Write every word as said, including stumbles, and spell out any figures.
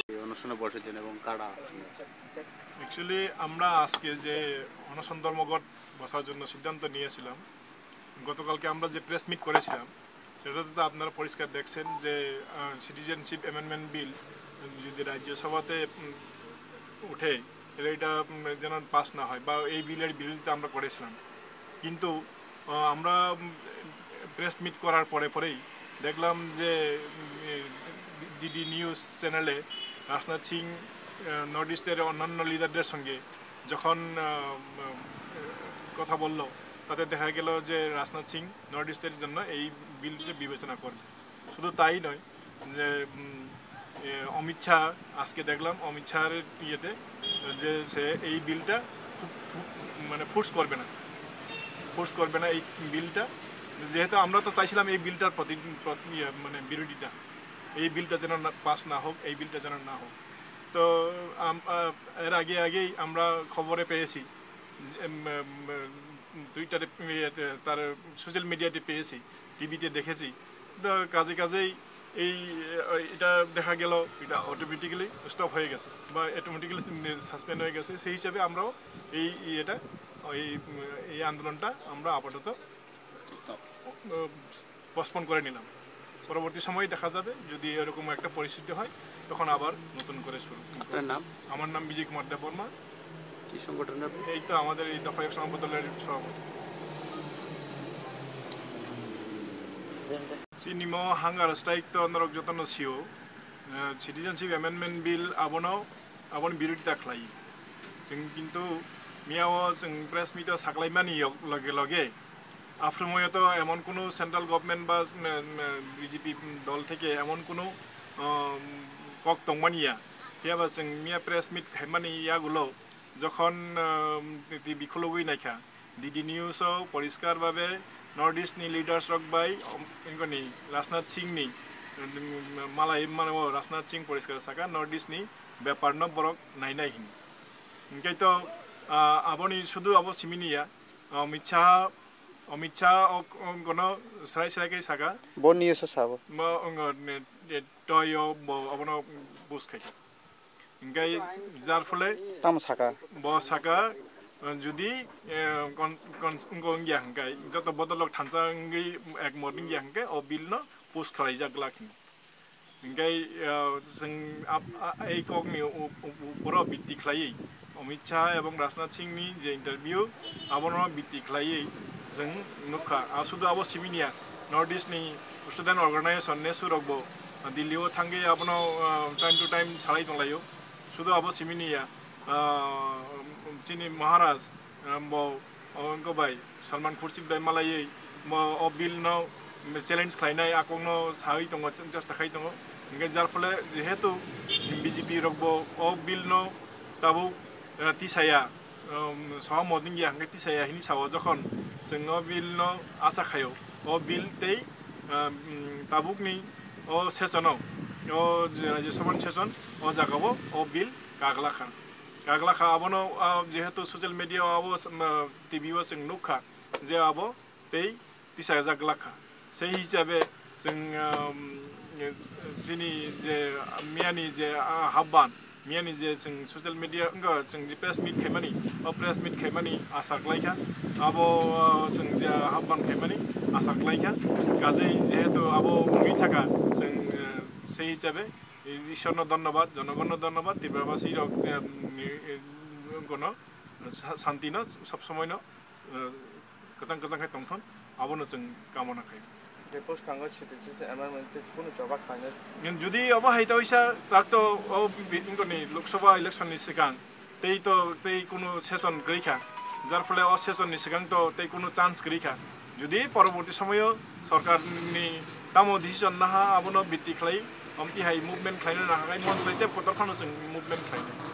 এই অনুষ্ঠানে বসেছেন এবং কারা? অ্যাকচুয়ালি, আমরা আজকে যে অনশন ধর্মঘট বসার জন্য সিদ্ধান্ত নিয়েছিলাম, গতকালকে আমরা যে প্রেস মিট করেছিলাম, সেটাতে তো আপনারা পরিষ্কার দেখছেন যে সিটিজেনশিপ অ্যামেন্ডমেন্ট বিল যদি রাজ্যসভাতে উম, উঠে, তাহলে এটা উম, যেন পাস না হয় বা এই বিলের বিরোধিতা আমরা করেছিলাম। কিন্তু আহ, আমরা প্রেস মিট করার পরে পরেই দেখলাম যে ডিডি নিউজ চ্যানেলে রাজনাথ সিং নর্থ ইস্টের অন্যান্য লিডারদের সঙ্গে যখন আহ, উম, কথা বলল, তাতে দেখা গেল যে রাজনাথ সিং নর্থ ইস্টের জন্য এই বিলটি বিবেচনা করবে। শুধু তাই নয়, যে উম, এ, অমিত শাহ, আজকে দেখলাম অমিত শাহর ইয়েতে যে সে এই বিলটা ফু- ফু- মানে ফোর্স করবে না, ফোর্স করবে না এই বিলটা। যেহেতু আমরা তো চাইছিলাম এই বিলটার প্রতি প্র- ইয়ে, মানে বিরোধিতা, এই বিলটা যেন না- পাস না হোক, এই বিলটা যেন না হোক। তো আম- আহ, এর আগে আগেই আমরা খবরে পেয়েছি যে, উম, উম, টুইটারে, ইয়েতে, তার সোশ্যাল মিডিয়াতে পেয়েছি, টিভিতে দেখেছি। তো কাজে কাজেই এই, এ, এটা দেখা গেল, এটা অটোমেটিক্যালি স্টপ হয়ে গেছে বা অটোমেটিক্যালি সাসপেন্ড হয়ে গেছে। সেই হিসাবে আমরাও এই ইয়েটা, এই, উম, এই আন্দোলনটা আমরা আপাতত, উম, পোস্টপোন করে নিলাম। পরবর্তী সময়ে দেখা যাবে, যদি এরকম একটা পরিস্থিতি হয়, তখন আবার নতুন করে শুরু। আপনার নাম? আমার নাম বিজয় কুমার দেববর্মা। কি সংগঠনের আপনি? এই তো আমাদের এই দফা একশো নম্বর দলের সভাপতি। Chini mo hunger strike to norok jotono sio, eh, Citizenship Amendment Bill abono, aboni birodita khlai. Chwng kintu miyao chwng press meet o saklaimani yok loge loge, afrumoyo to emon kunu central government ba, eh, eh, B J P dol theke emon kunu, um, kok tongmani ya. Phiya ba chwng miya press meet khaimani yagulo jokhon, um, T V khulugwi naikha, D D News o poriskar babe North East ni leaders rok bai, um, ingoni Rajnath Singh ni, um, malai mano Rajnath Singh poriskar saka North East ni bepar no borok nainai hini. Hingke to, ah, aboni sudu abo simini ya, Amit Shah, Amit Shah o, o, gono srai srai khe saka. Bo news o sabo. Bo ongo ne, ne, toi o bo abono bus khai. Hingke jar phole tamo saka. Bo saka, eh, judi, eh, kon, kon, ongo wngya hingke, joto bodolok thansa wngwi ek mot wngya hingke, o bill no push khlai jak glak hini. Hingke, ah, chwng ap-, a-, ei kokni u-, u-, u-, uporo bitti khlaiwi Amit Shah ebong Rajnath Singh ni je interview, abono bitti khlaiwi chwng nukha. A sudu abo simini ya, North East ni student organization nesu rokbo Delhi o thangwi abono, ah, time to time salai tonglaio. Sudu abo simini ya, ah, chini Maharaj, ah, bo, o wngkha bai Salman Khurshid bai malaiwi bo o bill no challenge khlainai, akok no sawi tongo, chesta khai tongo. Hingke jar phole jehetu B J P rok bo o bill no tabuk, eh, tisaya, um, sohomot wngya hingke tisaya hini sao, jokhon chwng o bill no asa khaio, o bill tei, um, tabuk ni o session o, o je Rajya Sabha ni session, o jaga o o bill kaglakha. Kaglakha abono, ah, jehetu social media o abo, um, T V o chwng nukha je abo tei tisajak glakha. Sei hisabe chwng, um, chini je miyani je, ah, habban, miyani je chwng social media wngkha, chwng je press meet khaimani, o press meet khaimani asa khlaikha. Abo, ah, chwng je habban khaimani asa khlaikha. Kajei jehetu abo wngwi thaka, chwng, eh, sei hisabe Ishwarno dhonnobad, jonogonno dhonnobad, Tripurabasi rok, eh, mm, eh, gono sa-, santino sob somoino, eh, kwchang kwchang khe tongthon, abono chwng kamona khaio. Bwskango citizenship amendment tei kunu choba khlainai. Jodi obo hai ta oisa tak to o bi-, ingkoni Lok Sabha election ni swkang tei to tei kunu session kwrwi kha, jar phole o session ni swkang to tei kunu chance kwrwi kha. Jodi poroborti somoyo sorkar ni tamo decision naha abono bitti khlai, omti hai movement khlaina naha khai mon soi tei kotor phano chwng movement khlainai.